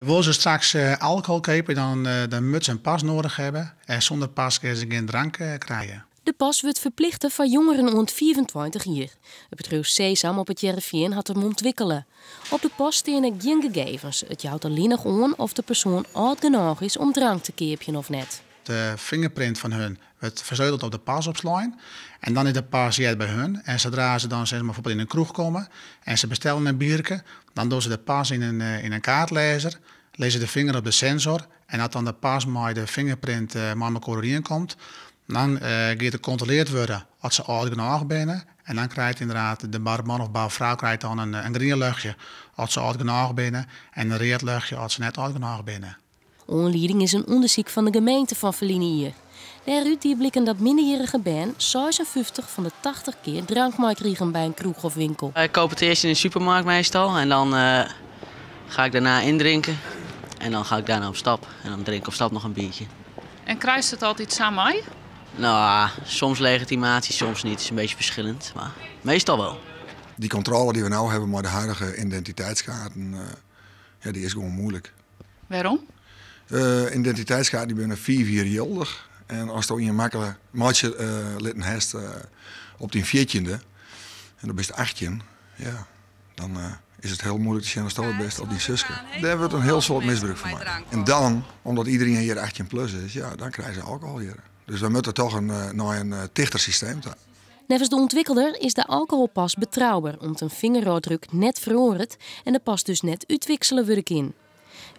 Willen ze straks alcohol kopen, dan moeten ze een pas nodig hebben. En zonder pas kunnen ze geen drank krijgen. De pas wurdt ferplichte foar jongeren oant 25 jier. It bedriuw Sesam op It Hearrenfean hat him ûntwikkele. Op de pas steane gjin gegevens. It jout allinnich oan oft de persoan âld genôch is om drank te keapjen of net. De fingerprint fan hun wurdt fersleuteld op de pas opslein. En dan is de pas heart by hun. En sadree't se dan, zeg maar, bijvoorbeeld yn in kroech komme en se bestelle in bierke, dan dogge se de pas yn in kaartlêzer, lizze de finger op de sensor en as dan de pas mei de fingerprint mei mekoar oerienkomt, dan giet der kontrolearre wurde oft se âld genôch binne. En dan krijt ynderdaad de barman of barfrou krijt dan in grien ljochtsje as se âld genôch binne en in read ljochtsje as se net âld genôch binne. Oanlieding is in ûndersyk fan de gemeente fan ferline jier. Dêrút die bliken dat minderjierrige bern 56 fan de 80 kear drank meikrigen by in kroech of winkel. Ik koop het eerst in de supermarkt meestal en dan ga ik daarna indrinken. En dan ga ik daarna op stap en dan drink ik op stap nog een biertje. En krijst it altyd sa mei? Nou, soms legitimatie, soms niet. Het is een beetje verschillend, maar meestal wel. Die controle die we nu hebben met de huidige identiteitskaarten, ja, die is gewoon moeilijk. Wêrom? Identiteitskaarten die binne 5 jier jildich. En ast ien makke meitsje litten hast op dyn 14e en dan bist 18, ja, dan is it hiel muoilik te sjen ast it bist op dyn suske. Dêr wurdt in hiel soad misbrûk fan makke. En dan, omdat iderien hjir 18 plus is, ja, dan krije se alkohol hjir. Dus we moatte dochs nei in tichter systeem ta. Neffens de ûntwikkelder is de alkoholpas betrouber, om't in fingerôfdruk net feroaret en de pas dus net útwiksele wurde kin.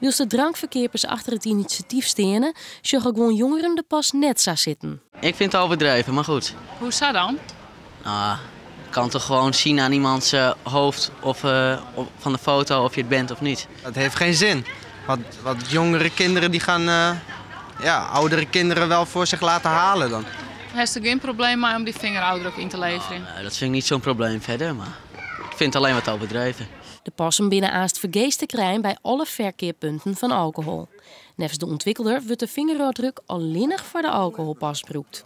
Wylst de drankferkeapers achter it inisjatyf steane, sjogge guon jongeren de pas net sa sitten. Ik vind het overdreven, maar goed. Hoe sa dan? Nou, je kan toch gewoon zien aan iemands hoofd of van de foto of je het bent of niet. Het heeft geen zin. Wat jongere kinderen die gaan ja, oudere kinderen wel voor zich laten halen dan. Hast der gjin probleem mei om dy fingerôfdruk yn te leverjen? Nou, dat vind ik niet zo'n probleem verder, maar ik vind het alleen wat overdreven. De passen binne aanst fergees te krijen by alle ferkeappunten fan alkohol. Neffens de ûntwikkelder wurdt de fingerôfdruk allinnich foar de alkoholpas brûkt.